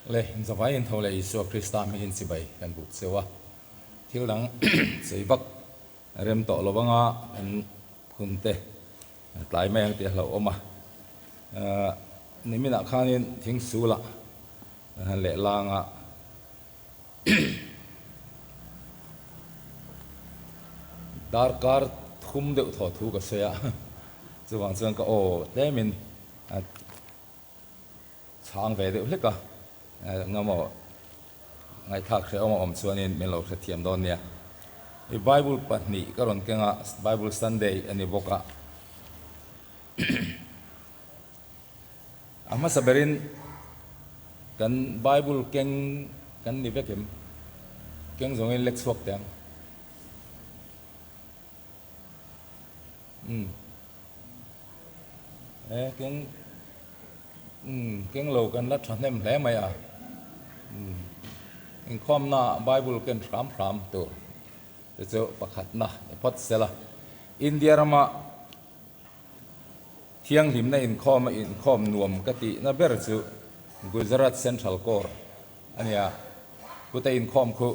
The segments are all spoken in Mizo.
Le, zavai in tho leh Isua Krista hmingin chibai kan buk cheu a, thil dang chei vak rem tawh lo anga kan phun te tlai mai ang tih a hlauhawm a. Niminah khanin thing sulah kan han leh lang a. Darkar thum deuh thaw thu ka sawi a, chuvang chuan ka aw tlemin a chhang ve deuh hlek a, engemaw ngaihthlak hrehawm a awm chuanin min lo hrethiam dawn nia. I Bible pahnih ka rawn keng a, Bible Sunday a ni bawk a. A hmasa berin kan Bible keng kan ni vek em? Keng zawngin lek chhuak teh ang. Umm. E keng umm keng lo kan la thahnem hle mai a. Umm inkhawmna Bible ken hram hram tur te chu pakhatna ni phawt sela. India rama Thianghlimna inkhawm a inkhawm nuam ka tihna ber chu Gujarat Central Corps a nia. Kute inkhawm khu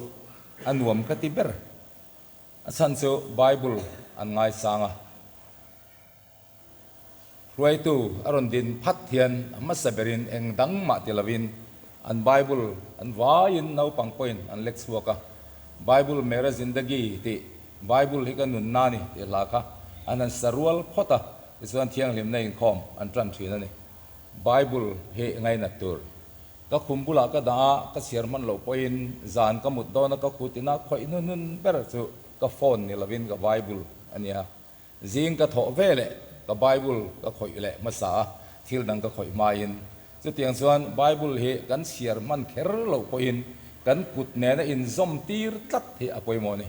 a nuam ka ti ber. A chhan chu Bible an ngaisang a. Hruaitu a rawn din phat hian a hmasa berin eng dang mah ti lovin an Bible an vaiin naupang pawhin an lek chhuak a. Bible Mera Zindagi tih Bible hi ka nunna a ni tih hla kha an han sa rual phawt a, tichuan thianghlimna inkhawm an tan thin a ni. Bible hi ngainat tur. Ka khum bulah ka dah a, ka chhiar hman loh pawhin zan ka mut dawn a ka khutin a khawih hnuhnun ber chu ka phone ni lovin ka Bible a nia. Zing ka thawh ve leh ka Bible ka khawih leh hmasa a, thil dang ka khawih hmain. Chutiang chuan Bible hi kan chhiar hman kher loh pawhin kan kut nena inzawm tir tlat hi a pawimawh a ni.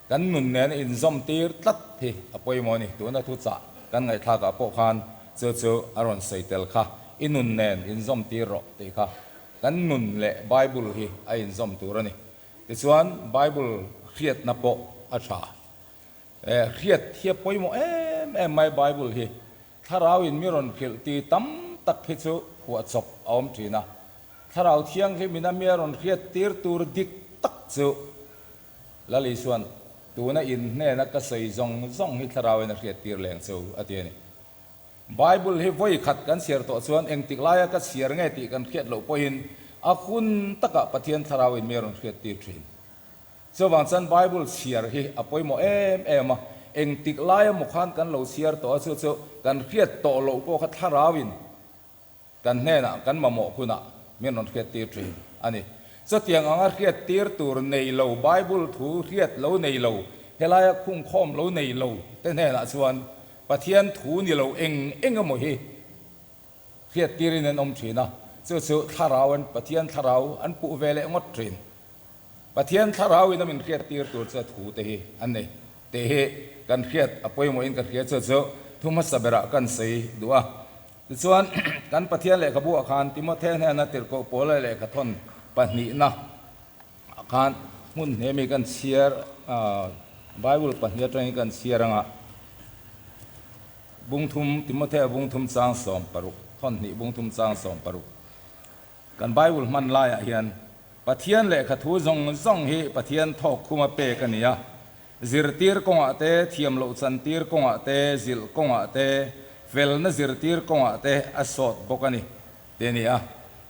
Kan nun nena inzawm tir tlat hi a pawimawh a ni. Tuna thuchah kan ngaihthlakah pawh khan chu chu a rawn sawi tel kha, I nun nen inzawm tir rawh tih kha. Kan nun leh Bible hi a inzawm tur a ni. Tichuan Bible hriatna pawh a tha. Hriat hi a pawimawh em em mai Bible hi. Thlarau in mi rawn hrilh ti tam tak hi chu phuahchawp a awm thin a. Thlarau Thianghlim in a mi a rawn hriat tir tur dik tak chu Lal Isuan tuna in hnena ka sawi zawng zawng hi Thlarau in a hriat tir leng chu a ti a ni. Bible hi vawi khat kan chhiar tawh chuan engtik laia ka chhiar nge tih kan hriat loh pawhin a hun takah Pathian Thlarau in mi a rawn hriat tir thin. Chuvang chuan Bible chhiar hi a pawimawh em em a, engtik lai emaw khan kan lo chhiar tawh a, chu chu kan hriat tawh loh pawh kha thlarauin kan hnenah kan mamawh hunah min rawn hriattir thin a ni. Chutiang anga hriattir tur nei lo, Bible thu hriat lo nei lo, helaia khungkhawm lo nei lo te hnenah chuan Pathian thu ni lo eng eng emaw hi hriattirin an awm thin a, chu chu thlarau an Pathian thlarau an puh ve leh ngawt thin. Pathian thlarau in a min hriat tir tur chu a thu te hi an ni tih hi kan hriat a pawimawh in ka hria chu chu thu hmasa berah kan sawi duh a. Tichuan kan Pathian lehkhabu ah khan Timothea hnena tirhkoh pawl leh lehkhathawn pahnihna ah khan hmun hnemi kan chhiar Bible pahnih atangin kan chhiar anga bungthum Timothea bungthum chang 16 thawn hnih bungthum chang 16 Kan Bible hman laiah hian Pathian lehkha thu zawng zawng hi Pathian thawk khuma pek a ni a. Zirtir kawngah te, thiam loh chantir kawngah te, zilh kawngah te, felna zirtir kawngah te a sawt bawk a ni tih a ni a.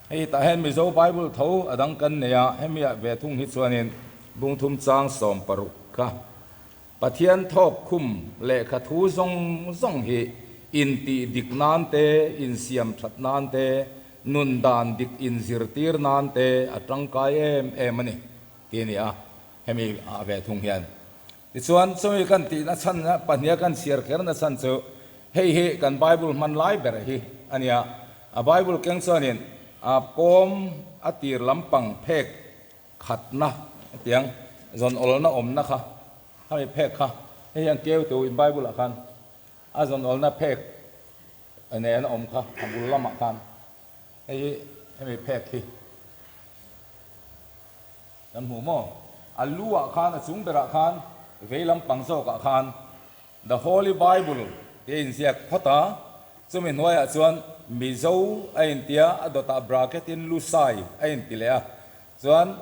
Hei tah hian Mizo Bible tho a dang kan nei a, hemiah ve thung hi chuanin bungthum chang 16 kha Pathian thawk khum lehkha thu zawng zawng hi intih dik nan te, insiam that nan te, nun dan dik inzirtir nan te a tangkai em em a ni tih a ni a, hemi ah ve thung hian. Tichuan, chumi kan tihna chhan pahniha kan chhiar kherna chhan chu hei hi kan Bible hman lai ber hi a ni a, a Bible keng chuanin a kawm a tir lampang phek Khatna tiang zawn awlna awmna kha khami phek kha hei hian keu tu in Bible ah khan a zawn awlna phek nen a awm kha a bul lamah khan hei hi hemi phek hi kan hmuh maw a lu ah khan a chung berah khan vei lampang zawkah khan The Holy Bible tih a inziak phawt a. Chumi hnuaiah chuan Mizo a intia, a dawtah bracket in Lusai a inti leh a. Chuan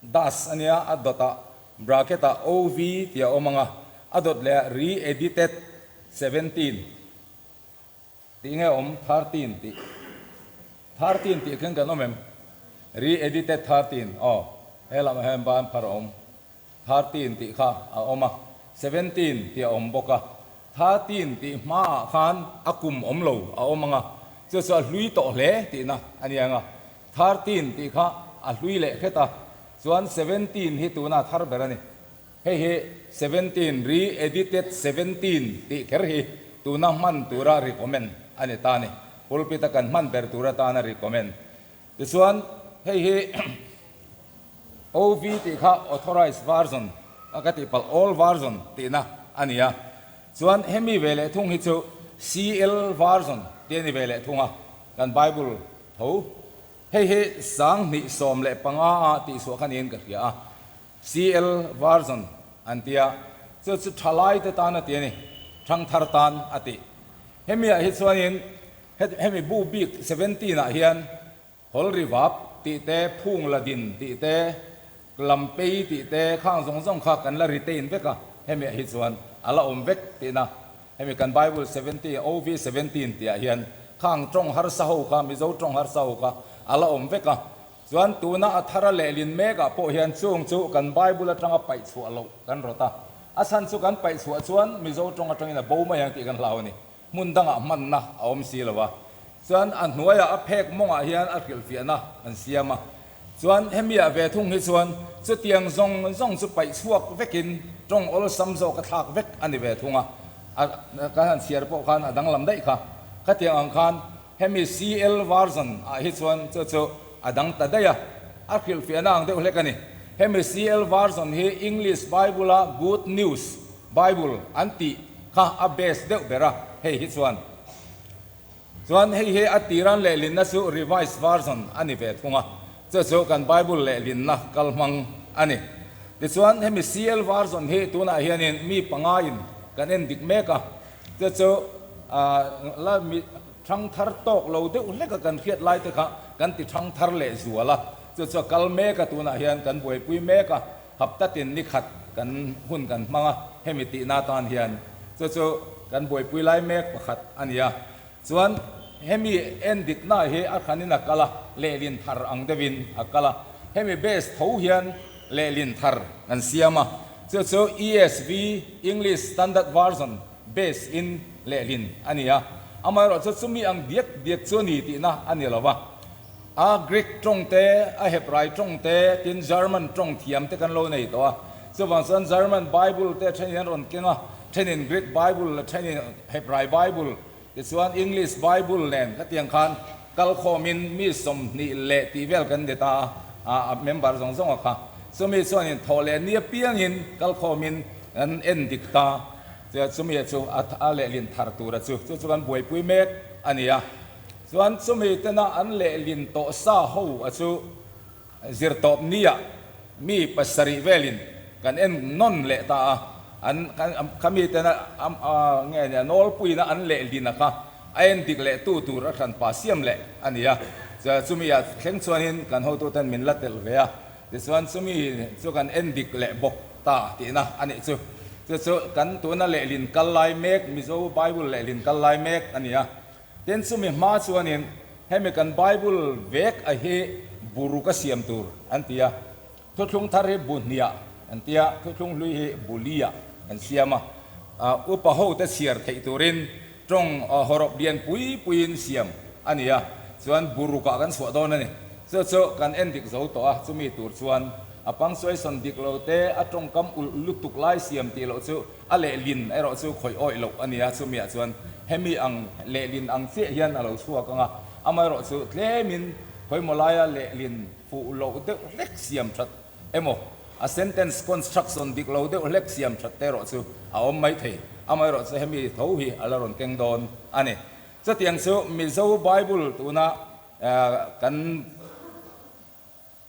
Das a nia, a dawtah bracket ah OV tih a awm ang a, a dawt leh ah re-edited 17 tih nge awm 13 tih 13 tih khin kan awm em? Re-edited 13 aw he lamah hian ban phar a awm. 13 tih kha a awm a, 17 tih a awm bawk a, 13 tih hmaah khan a kum awm lo a awm ang a, chu chu a hlui tawh hle tihna a ni ang a, 13 tih kha a hlui leh hret a, chuan 17 hi tuna thar ber a ni. Hei hi 17, re-edited 17 tih kher hi tuna hman tura recommend a ni ta a ni, pulpit a kan hman ber tur atana recommend. Tichuan hei hi OV tih kha Authorized Version a ka tih palh Old Version tihna a ni a. Chuan hemi ve leh thung hi chu CL Version tih a ni ve leh thung a, kan Bible tho. Hei hi 2015 a tihsuah kha niin ka hria a, CL Version an tia, chu chu thalaite tan a ti a ni, thangthar tan a tih. Hemiah hi chuanin Hemi bu bik 17 ah hian Hol Rivap tih te, Phung La Din tih te, Lam Pei tih te khang zawng zawng kha kan la retain vek a, hemi ah hi chuan a la awm vek tihna. Hemi kan Bible 17, OV 17 tih ah hian khang tawng harsa ho kha, Mizo tawng harsa ho kha a la awm vek a. Chuan tuna a thara lehlin mek ah pawh hian chung chu kan Bible atanga paih chhuah loh kan rawt a. A chhan chu kan paih chhuah chuan Mizo tawng atangin a bo mai ang tih kan hlau a ni. Hmun dangah hmanna a awm si lo a, chuan a hnuaiah a phek mawngah hian a hrilhfiahna an siam a, chuan hemiah ve thung hi chuan chutiang zawng zawng chu paih chhuak vekin tawng awlsam zawk a thlak vek a ni ve thung a, a kan han chhiar pawh khan a danglam daih kha. Khatiang ang khan hemi CL version ah hi chuan chu chu a dang ta daih a, a hrilhfiahna ang deuh hlek a ni. Hemi CL version hi English Bible a Good News Bible an tih kha a base deuh ber a, hei hi chuan. Chuan hei hi a tiran lehlinna chu Revised Version a ni ve thung a, chu chu kan Bible lehlinna kalhmang a ni. Tichuan hemi CL Version hi tunah hianin mi pangain kan en dik mek a, chu chu la mi thang thar tawk lo deuh hleka kan hriat lai te kha kan ti thang thar leh zual a, chu chu a kal mek a tunah hian kan buaipui mek a. Haptatin ni khat kan hun kan hmang a, hemi tihna atan hian chu chu kan buaipui lai mek pakhat a ni a. Chuan hemi en dikna hi a hranin a kal a, lehlin thar ang deuhin a kal a. Hemi base tho hian lehlin thar kan siam a, chu chu ESV, English Standard Version, base in lehlin a ni a. Amaherawhchu chumi ang diak diak chu a ni tihna a ni lo va. A Greek tawng te, a Hebrai tawng te, tin German tawng thiam te kan lo nei tawh a. Chuvang chuan German Bible te thenin an rawn keng a, thenin Greek Bible leh thenin Hebrai Bible, tichuan English Bible nen khatiang khan kal khawmin mi 20 leh tih vel kan ni ta a, a member zawng zawng a kha. Chumi chuanin thawh leh ni apiangin kal khawmin an en dik ta. Chumi chu a lehlin thar tura chu, chu chu kan buaipui mek a ni a. Chuan chumi tena an lehlin tawh sa ho a chu zirtawp nia mi pasarih velin kan en nawn leh ta a, an khami tena nge nia nawlpuina an lehlin a kha a en dik leh tu tur a hran pa siam leh a ni a, chumi ah thleng chuanin kan hotuten min la telh ve a, tichuan chumi chu kan en dik leh bawk ta tihna a nih chu. Chu chu kan tuna lehlin kal lai mek Mizo Bible lehlin kal lai mek a ni a. Tin, chumi hma chuanin hemi kan Bible vek a hi buruk a siam tur an ti a, thuthlung thar hi bu hniah an ti a, thuthlung hlui hi bu liah an siam a, upa hote chhiar theih turin tawng hawrawp lian pui puiin siam a ni a, chuan burukah kan chhuah dawn a ni. Chu chu kan en dik zo tawh a, chumi tur chuan a punctuation dik lo te, a tawngkam ulh lutuk lai siam tih loh chu A lehlin erawh chu khawih awih loh a nia, chumiah chuan hemi ang lehlin ang chiah hian a lo chhuak ang a, amaherawh chu tlemin khawimaw laia lehlin fuh loh deuh hlek siam that emaw, a sentence construction dik lo deuh hlek siam that te erawh chu a awm mai thei, amaherawh chu hemi tho hi a la rawn keng dawn a ni. Chutiang chu Mizo Bible tuna kan.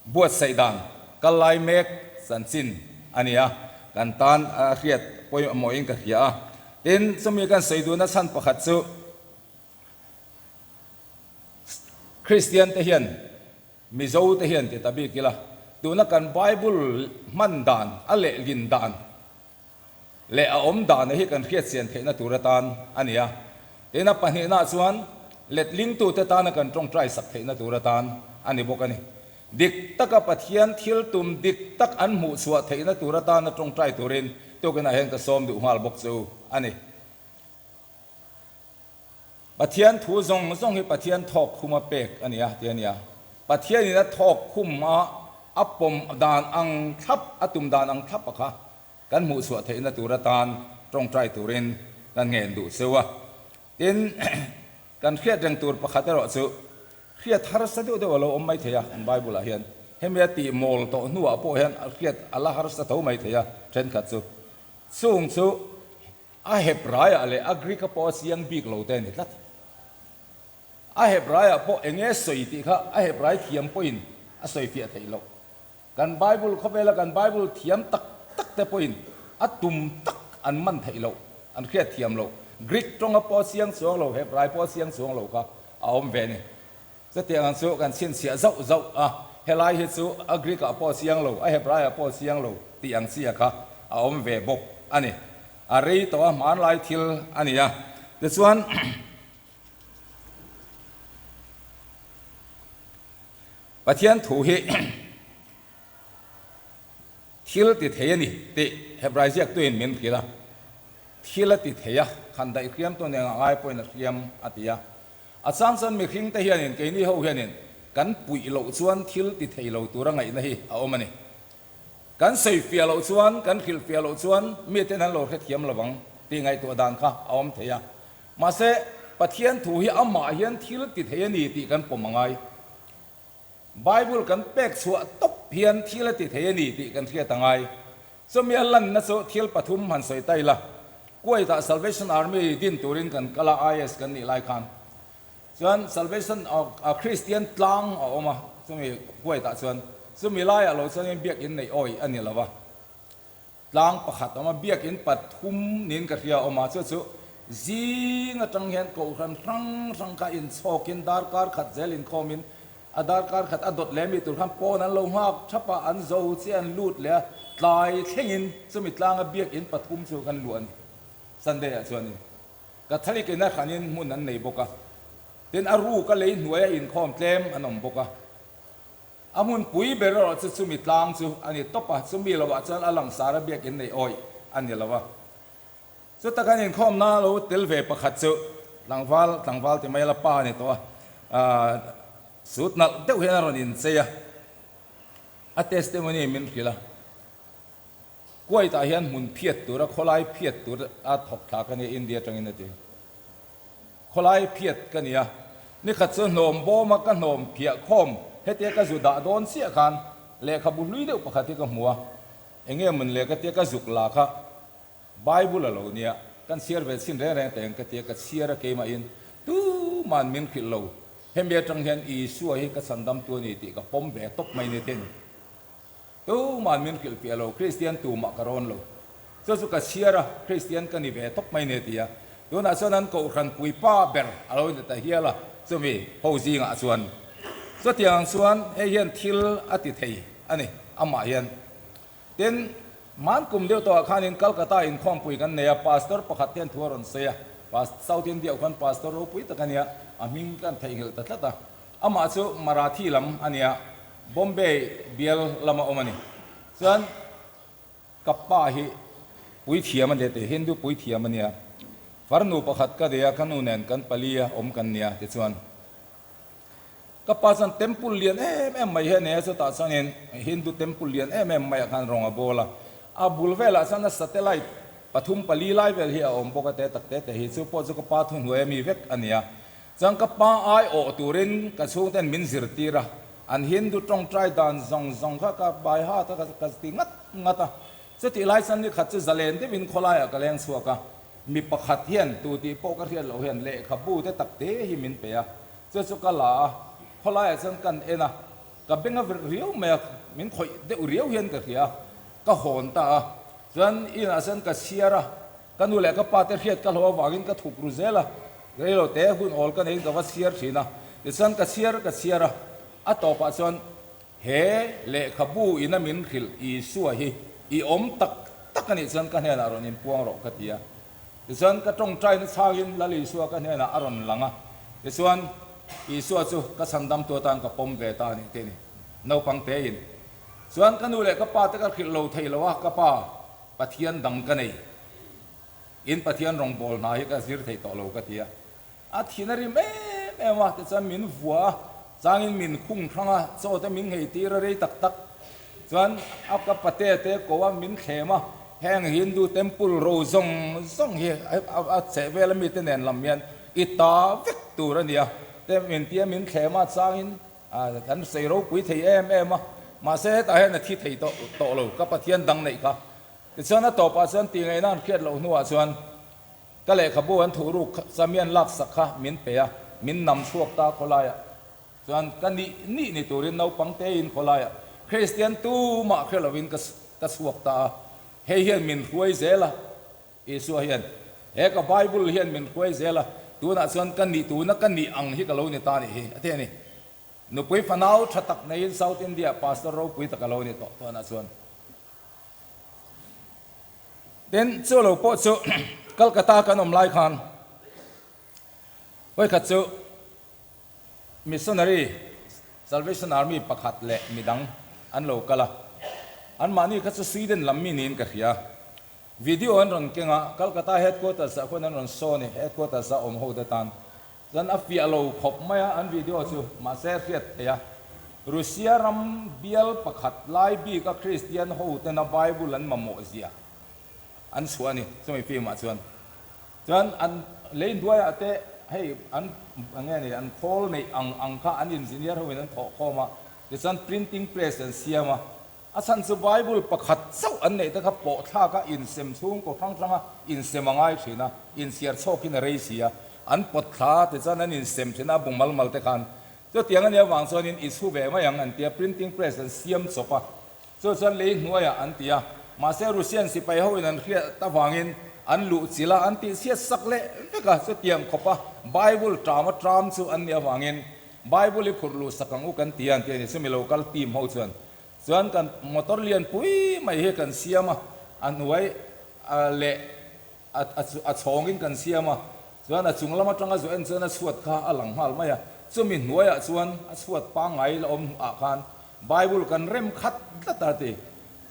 Buatsaih dan kal lai mek chanchin a ni a, kan tan a hriat pawimawhin ka hria a. Tin, chumi kan sawi duhna chhan pakhat chu Kristian te hian, Mizo te hian ti ta bik ila, tuna kan Bible hman dan, a lehlin dan leh a awm dan hi kan hriatchian theihna tur atan a ni a. Tina pahnihna chuan letlingtute tana kan tawngtai sak theihna tur atan a ni bawk a ni. Dik taka Pathian thil tum dik tak an hmuh chhuah theihna tur atana tawngtai turin tukinah hian ka sawm duh nghal bawk chu a ni. Pathian thu zawng zawng hi Pathian thawk khuma pek a ni a ti a nia. Pathianin a thawk khum a, a pawm dan ang thlap, a tum dan ang thlap a kha kan hmuh chhuah theihna tur atan tawngtai turin kan ngen duh cheu a. Tin, kan hriat reng tur pakhat erawh chu hriat harsa deuh deuh a lo awm mai thei a, kan Bible ah hian hemi a tih mawl tawh hnuah pawh hian hriat a la harsa tho mai thei a, thenkhat chu. Chung chu A Hebraiah leh a Greek-a pawh a chiang bik lo te a ni tlat. A Hebraiah pawh eng nge sawi tih kha a Hebrai thiam pawhin a sawi fiah theih loh. Kan Bible khawvela kan Bible thiam tak tak te pawhin a tum tak an man theih loh, an hriat thiam loh. Greek tawnga pawh a chiang chuang lo, Hebrai pawh a chiang chuang lo kha a awm ve a ni. Chutiang ang chu kan chhinchhiah zauh zauh a, helai hi chu a Greek-ah pawh a chiang lo, a Hebraiah pawh a chiang lo tih ang chia kha a awm ve bawk a ni. A rei tawh a, hmanlai thil a ni a. Tichuan, Pathian thu hi thil ti thei a ni tih Hebrai ziaktuin min hrilh a. Thil a ti thei a, khan daih hriam tu nen a ngai pawhin a hriam a ti a. A chang chuan mihring te hianin, keini ho hianin kan puih loh chuan thil ti thei lo tura ngaihna hi a awm a ni. Kan sawi fiah loh chuan, kan hrilh fiah loh chuan miten an lo hrethiam lo vang tih ngaihtuah dan kha a awm thei a. Mahse, Pathian thu hi amah hian thil ti thei a ni tih kan pawm a ngai. Bible kan pek chhuah tawp hian thil a ti thei a ni tih kan hriat a ngai. Chumi a lanna chu thil pathum han sawi ta ila, Kuwait-ah Salvation Army din turin kan kal a, IS kan nih lai khan chuan Salvation Kristian tlang a awm a, chumi Kuwait-ah chuan chumi laiah lo chuanin biakin neih awih a ni lo va. Tlang pakhat awm a, biakin pathum niin ka hria a awm a, chu chu zing atang hian kohhran hrang hrang kha inchhawkin darkar khat zel inkhawmin a darkar khat a dawt leh mi tur khan pawn an lo nghak thap a, an zo chiah an lut leh a, tlai thlengin chumi tlanga biakin pathum chu kan luah a ni Sunday ah chuanin Catholic in a hranin hmun an nei bawk a, tin a ruk a lei hnuaia inkhawm tlem an awm bawk a. A hmunpui ber erawh chu chumi tlang chu a ni tawp a, chumi lovah chuan a langsar a biakin nei awih a ni lo a. Chuta kan inkhawmna lo tel ve pakhat chu tlangval, tlangval ti mai la pa a ni tawh a, aah sut nalh deuh hian a rawn inchei a, a testimony min hrilh a. Kuwait-ah hian hmun phiat tura khawlai phiat tur a thawk thla ka nia India atangin a ti. Khawlai phiat ka nia. Nikhat chu hnawm bawma ka hnawm phiah khawm hetia ka zu dah dawn chiah khan lehkhabu hlui deuh pakhat hi ka hmu a, enge mun le ka tia ka zuk la kha Bible a lo nia, kan chhiar ve chhin reng reng teng ka tia ka chhiar a keimahin tuman min hrilh lo, hemi atang hian Isua hi ka chhandamtu a ni tih ka pawm ve tawp mai ni thin. Tuman min hrilh fiah lo, Kristian tumah ka rawn lo. Chu chu ka chhiar a, Kristian ka ni ve tawp mai ni a ti a. Tunah chuan an kohhran puipa ber a lo ni ta hial a, chumi ho zingah chuan. Chutiang chuan hei hian thil a ti thei a ni, amah hian. Tin, hman kum deuh tawhah khanin Calcutta inkhawmpui kan nei a, Pastor pakhat hian thu a rawn sawi a, South India khuan Pastor ropui tak a nia, a hming kan theihnghilh ta tlat a. Amah chu Marathi lam a nia, Bombay bial lama awm a ni. Chuan ka pa hi puithiam a nia tih, Hindu puithiam a nia. Farnu pakhat ka nei a, ka nu nen kan pali a awm kan nia tichuan ka pa chuan temple lian em em mai hi a nei a, chutah chuanin Hindu temple lian em em maiah khan rawng a bawl a. A bul velah chuan a satellite pathum pali lai vel hi a awm bawk a, te tak te te hi. Chu pawh chu ka pa thuhnuai ami vek a nia. Chuan ka pa ai awh turin ka chhungten min zirtir a, an Hindu tawngtai dan zawng zawng kha ka bai hat a, ka ti ngat ngat a. Chutih lai chuan nikhat chu zalen deuhin khawlaiah ka leng chhuak a, mi pakhat hian tu tih pawh ka hriat loh hian lehkhabu te tak te hi min pe a, chu chu ka la a, khawlaiah chuan kan en a, ka beng a virh riau mai a, min khawih deuh riau hian ka hria a, ka hawn ta a, chuan inah chuan ka chhiar a. Ka nu leh ka pa te hriat ka hlauh avangin ka thuk ru zel a, reilo te hun awl ka neiin ka va chhiar thin a. Tichuan ka chhiar ka chhiar a, a tawpah chuan he lehkhabu ina min hrilh Isua hi i awm tak tak a nih chuan ka hnenah rawn inpuang rawh ka ti a. Tichuan ka tawngtaina chhangin Lal Isua ka hnenah a rawn lang a, tichuan Isua chu ka chhandamtu atan ka pawm ve ta a ni tih a ni. Naupang tein chuan ka nu leh ka pa te ka hrilh lo thei lo a, ka pa Pathian dang ka nei. In Pathian rawngbâwl hna hi ka zir thei tawh lo ka ti a. A thin a rim em em a, tichuan min vua a, changin min khung hrang a, chaw te min nghei tir a rei tak tak. Chuan a ka pate te ko a min thlem a, heng Hindu temple ro zawng zawng hi a cheh vel a mite nen lam hian i ta vek tur a nia te min tia min thlem a, changin kan sawi ropui thei em em a, mahse hetah hian a thi thei tawh tawh lo, ka Pathian dang neih kha. Tichuan a tawpah chuan tih ngaihna an hriat loh hnuah chuan Ka lehkhabu an thuh ruk chamian laksak kha min pe a, min nam chhuak ta khawlaiah chuan ka nih nih ni turin naupang tein khawlaiah Kristian tumah hre lovin ka ka chhuak ta a, hei hian min hruai zel a, Isua hian he ka Bible hian min hruai zel a, tunah chuan ka nih tuna ka nih ang hi ka lo ni ta nih hi a ti a ni. Nupui fanau tha tak neiin South India Pastor ropui tak a lo ni tawh tunah chuan. Tin, chu lo pawh chu Calcutta kan awm lai khan vawikhat chu Missionary Salvation Army pakhat leh midang an lo kal a, anmahni kha chu Sweden lam mi niin ka hria. Video an rawn keng a, Calcutta headquarters ah khuan an rawn sawn i, headquarters a awm ho te tan Chuan a fiah lo khawp mai a an video chu, mahse a hriat theih a. Russia ram bial pakhat lai bik a Kristian ho tena Bible an mamawh zia an chhuah a ni chumi film ah chuan. Chuan an lei hnuai ah te hei an enge ni an khawl neih ang ang kha an engineer ho in an thawh khawm a, tichuan printing press an siam a. A chhan chu Bible pakhat chauh an neih te kha pawh thlak a insem chhungkaw hrang hrang a insem a ngai thin a, inchhiar chhawkin a rei si a, an pawt thla a tichuan an insem thin a, a bu mal mal te khan chutiang a nih avang chuanin i chhu ve mai ang an ti a, printing press an siam chawp a, chu chuan lei hnuaiah an ti a, mahse Russian sipai ho in an hriat avangin an luh chilh a, an tihchhiat sak leh vek a, chutiang khawpa Bible tama tram chu an nih avangin Bible i phurh luh sak ang u kan ti a an ti a ni, chumi local team ho chuan Chuan kan motor lian pui mai hi kan siam a, a hnuai leh a chhawngin kan siam a, chuan a chung lam atanga zawh en chuan a chhuat kha a lang nghal mai a, chumi hnuaiah chuan a chhuat pangngai la awm ah khan Bible kan rem khat tlat a ti.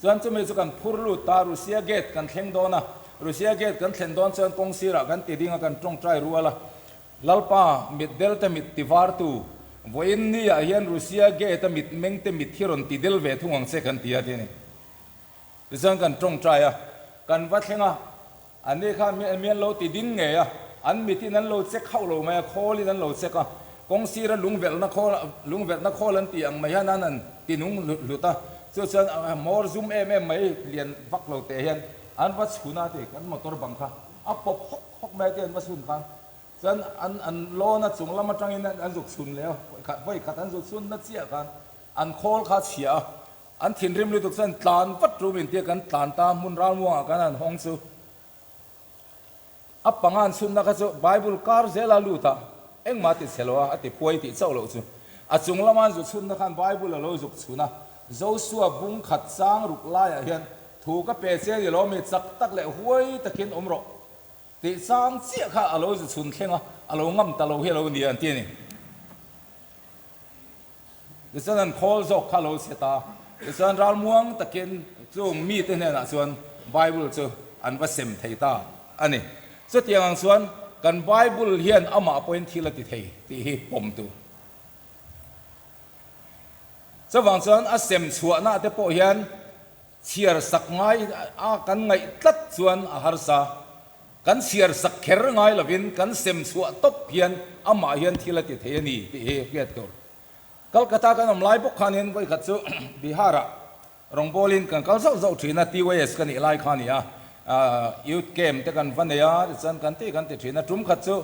Chuan chumi chu kan phur lut ta, Russia gate kan thleng dawn a, Russia gate kan thlen dawn chuan kawng sirah kan ti ding a, kan tawngtai rual a, Lalpa, mit delte mit ti vartu, vawiin ni ah hian Russia gate a mit mengte mit hi rawn ti del ve thung ang che kan ti a ti a ni. Tichuan kan tawngtai a, kan va thleng a, an ni kha mi an lo ti ding ngei a, an mitin an lo check hauh lo mai a, khawlin an lo check a, kawng sira lungverhna khawl, lungverhna khawl an tih ang mai hian an han ti nung hlut hlut a, chu chuan hmawr zum em em mai lian vak lo teh hian an va chhun a ti, kan motor bang kha a pawp hawk hawk mai a ti an va chhun khan. Chuan an an lawn a chung lam atangin an zuk chhun leh a, vawikhat vawikhat an zuk chhun na chiah khan an khawl kha a chhia a, an thinrim lutuk chuan tlan vat rum intia kan tlan ta hmun ralmuangah khan an hawng chu a panga an chhunna kha chu Bible kar zela lut a, engmah ti chhe lo a, a ti phuai tih chauh loh chu a chung lama an zuk chhunna khan Bible a lo zuk chhun a, Joshua bung khat chang ruk laiah hian thu ka pe che ni lo mi chak tak leh huai takin awm rawh. Tih chang chiah kha a lo zu chhun thleng a, a lo ngam ta lo hi a lo ni an ti a ni. Tichuan an khawl zawk kha a lo chhe ta. Tichuan ralmuang takin chung mite hnenah chuan Bible chu an va sem thei ta a ni. Chutiang ang chuan kan Bible hian amah pawhin thil a ti thei tih hi pawm tur. Chuvang chuan a sem chhuahna te pawh hian Chhiar sak ngai a kan ngaih tlat chuan a harsa. Kan chhiar sak kher ngai lovin kan sem chhuah tawp hian amah hian thil a ti thei a ni tih hi hriat tur. Kolkata kan awm lai bawk khanin vawikhat chu Bihar-ah rawngbawlin kan kal zauh zauh thin a, TYS ka nih lai kha a ni a, Youth Camp te kan va nei a, tichuan kan tih kan ti thin a. Tum khat chu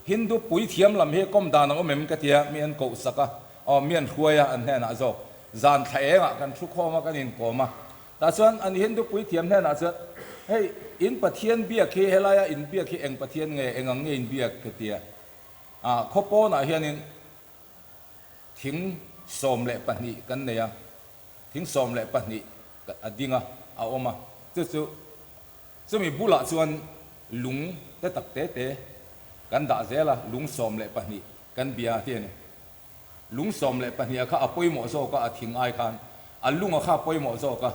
Hindu puithiam lam hi kawm dan a awm em ka tia, mi an koh sak a, aw mi an hruai a an hnenah zawk. Zan thla engah kan thu khawm a, kan inkawm a. Tah chuan an Hindu puithiam hnenah chuan, Hei, in Pathian biak hi, helaia in biak hi eng Pathian nge, eng ang nge in biak? ka ti a. Ah, khaw pawnah hianin Thing 12 kan nei a, thing 12 a ding a, a awm a, chu chu chumi bulah chuan lung te tak te te kan dah zel a, lung 12 kan bia a ti a ni. Lung 12 a kha a pawimawh zawk a, a thing ai khan a lung a kha a pawimawh zawk a,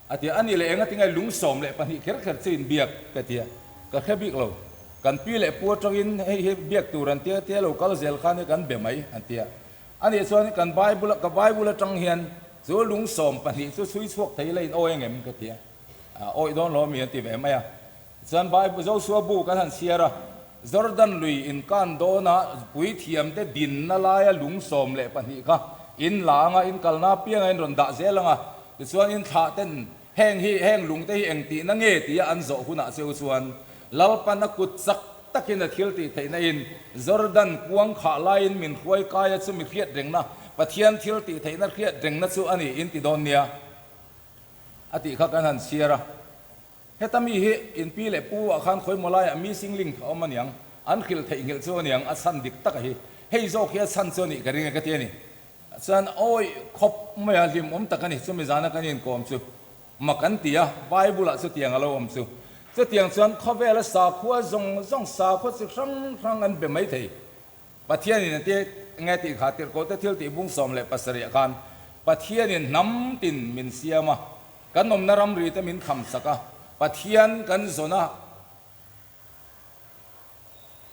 a ti a, a nih leh enga tinge lung 12 kher kher chu in biak ka ti a, ka hre bik lo, kan pi leh pu atangin hei hi biak tur an tia tia lo kal zel khan hi kan be mai an ti a, a nih chuan kan Bible ka Bible atang hian chu lung 12 chu chhui chhuak thei la in awi angem ka ti a, awih dawn lo ami an ti ve mai a. Chuan Bible Joshua bu kan han chhiar a, Jordan lui inkan dawna puithiamte dinna laia lung 12 kha in la anga in kalna apianga in rawn dah zel anga, tichuan in thlah ten heng hi heng lungte hi engtihna nge tia an zawh hunah cheu chuan Lalpan a kut chak takin a thil tih theihna in Jordan kuang khah laiin min hruai kaia chu mi hriat rengna Pathian thil tih theihna hriat rengna chu a ni in ti dawn nia a tih kha kan han chhiar a. Heta mi hi in pi leh pu ah khan khawimaw laiah missing link a awm aniang, an hrilh theih nghilh chu aniang, a chhan dik tak a hi. Hei zawk hi a chhan chu a nih ka ring e ka ti a ni. Chuan awi khawp mai a hlim awm tak a ni, chumi zana kan inkawm chu mak an ti a, Bible ah chutiang a lo awm chu. Chutiang chuan khawvela sakhua zawng zawng sakhua chi hrang hrang an be mai thei. Pathianin a ti nge tih kha tirhkohte thil tih bung 17 ah khan Pathianin hnam tin min siam a, kan awmna ramri te min kham sak a, Pathian kan zawn a,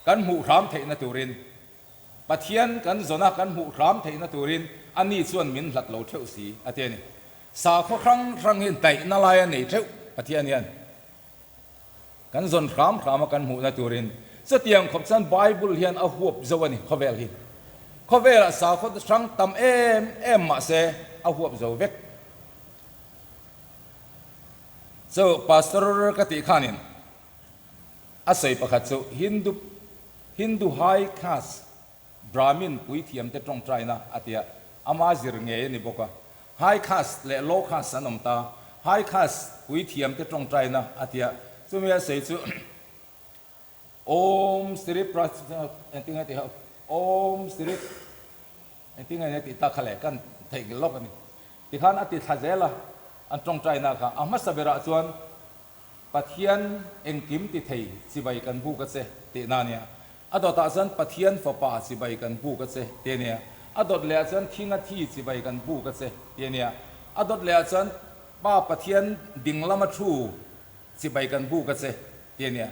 kan hmuh hram theihna turin, Pathian kan zawn a, kan hmuh hram theihna turin ani chuan min hlat lo theuh si a ti a ni. Sakhaw hrang hrang hi daihna lai a nei theuh Pathian hian. Kan zawn hram hram a kan hmuhna turin chutiang khawp chuan Bible hian a huap zo a ni khawvel hi. Khawvelah sakhaw hrang tam em em mahse a huap zo vek. Chu Pastor ka tih khanin a sawi pakhat chu Hindu Hindu high caste Brahmin puithiamte tawngtaina a ti a, ama zir ngei a ni bawk a. High caste leh low caste an awm ta. High caste puithiamte tawngtaina a ti a, chumi a sawi chu Om Sri engtin nge tih ho Om Sri engtin nge tih tak kha leh kan theihnghilh lawk a ni. Tikhan a ti thla zel a, an tawngtaina kha. A hmasa berah chuan Pathian engkim ti thei chibai kan buk a che tihna a nia. A dawtah chuan Pathian fapa chibai kan buk a che tih a nia. A dawt lehah chuan thinga thi chibai kan buk a che tih a nia. A dawt lehah chuan Pa Pathian ding lama thu chibai kan buk a che tih a nia.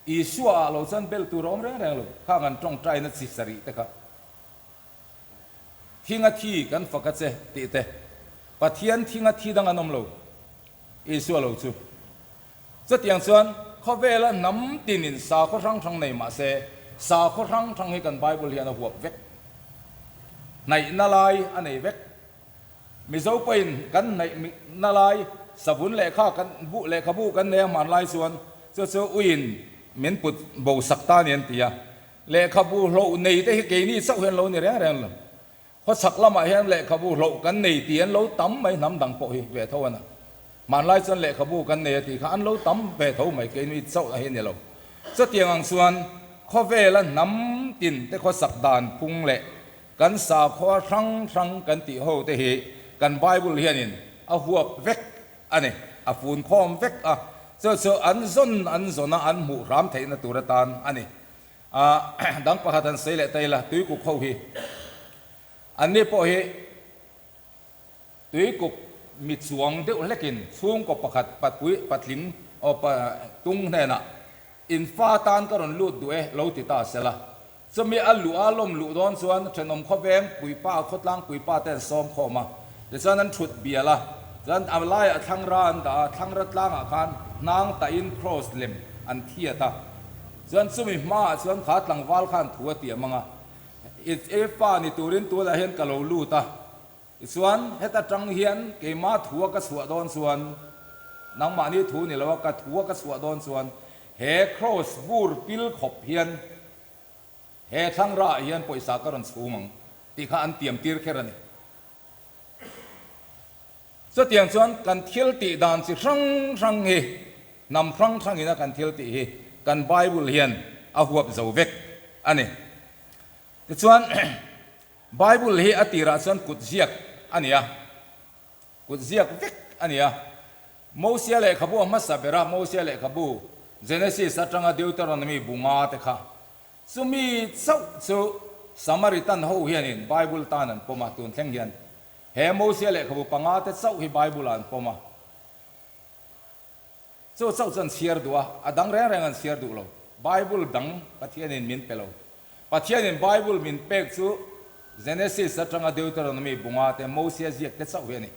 Isua ah lo chuan bel tur a awm reng reng lo. Khang an tawngtaina chi sarih te kha. Thinga thi kan fak a che tih te. Pathian thinga thi dang an awm lo. Isua lo chu. Chutiang chuan khawvela hnam tinin sakhaw hrang hrang nei mah se, sakhaw hrang hrang hi kan Bible hian a huap vek. Hnaihna lai a nei vek. Mizo pawhin kan hnaihna lai savun lehkha kan bu lehkhabu kan nei a hmanlai chuan chu chu uiin min put bo sak ta a ni an ti a. Lehkhabu hloh nei te hi keini chauh hian lo ni reng reng lo. Khawchhak lamah hian lehkhabu hloh kan nei tih an lo tam mai, hnam dang pawh hi ve tho a na. Hmanlai chuan lehkhabu kan nei a tih kha an lo tam ve tho mai, keini chauh a hi ni lo. Chutiang ang chuan khawvela hnam tin te khawsak dan phung leh kan sakhua hrang hrang kan tih ho te hi kan Bible hianin a huap vek a ni, a fun khawm vek a, chu chu an zawn an zawn a an hmuh hram theihna tur atan a ni. A dang pakhat han sawi leh ta ila, tuikuk ho hi anni pawh hi tuikuk mi chuang deuh hlekin chhungkaw pakhat patpui patling aw pa tung hnenah in fa tan ka rawn lut duh e lo ti ta sela. Chumi a luh a lawm luh dawn chuan thenawm khawveng puipa khawtlang puipa te an sawm khawm a, tichuan an thut bial a, chuan a laiah thlangra an dah a, thlangra tlangah khan hnang tahin cross lem an thiat a. Chuan chumi hmaah chuan kha tlangval khan thu a tiam ang a, I e fa ni turin tunah hian ka lo lut a, tichuan heta tang hian keimah thua ka chhuah dawn chuan, nangmahni thu ni lo a, ka thua ka chhuah dawn chuan he cross bur pil khawp hian he thlangraah hian pawisa ka rawn chhung ang tih kha an tiam tir kher a ni. Chutiang chuan kan thil tih dan chi hrang hrang hi hnam hrang hrangin a kan thil tih hi kan Bible hian a huap zo vek a ni. Tichuan. Bible hi a tirah chuan kut ziak a ni a, kut ziak vek a ni a. Mosia lehkhabu a hmasa ber a, Mosia lehkhabu Genesis atanga Deuteronomy bu nga te kha. Chumi chauh chu Samaritan ho hianin Bible tan an pawm a, tun thleng hian he Mosia lehkhabu panga te chauh hi Bible ah an pawm a. Chu chauh chu an chhiar duh a, a dang reng reng an chhiar duh lo. Bible dang Pathianin min pe lo. Pathianin Bible min pek chu Genesis atanga Deuteronomy bunga te, Mosia ziak te chauh hi a ni.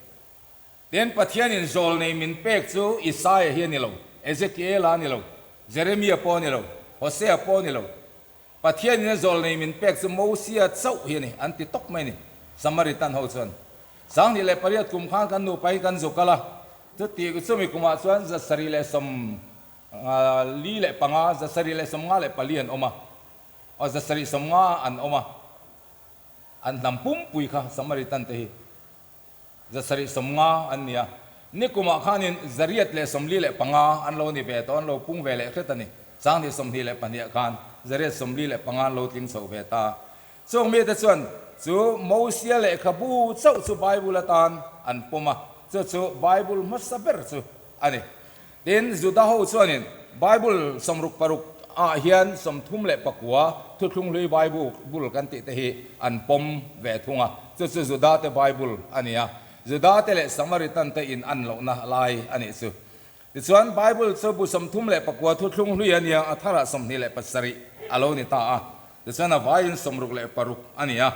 Tin, Pathianin zawlnei min pek chu Isaia hi a ni lo, Ezekiela a ni lo, Jeremia pawh a ni lo, Hosea pawh a ni lo. Pathianin a zawlnei min pek chu Mosia chauh hi a ni, an ti tawp mai a ni, Samaritan ho chuan. 2008 kum khan kan nupain kan zu kal a, chuti chumi kumah chuan 745, 754 an awm a, aw 750 an awm a, an hnam pumpui kha Samaritan te hi. 750 an ni a, nikumah khanin 845 an lo ni ve tawh, an lo pung ve leh hret a ni. 2022 ah khan 845 an lo tling chho ve ta. Chung mite chuan chu Mosia lehkhabu chauh chu Bible atan an pawm a, chu chu Bible hmasa ber chu a ni. Tin, Juda ho chuanin Bible 66 ah hian 39 Thuthlung Hlui Bible kan tih te hi an pawm ve thung a, chu chu Juda te Bible a ni a, Juda te leh Samaritan te in an lohna lai a nih chu. Tichuan, Bible chu bu 39 Thuthlung Hlui a nia, a tharah 27 a lo ni ta a, tichuan a vaiin 66 a ni a.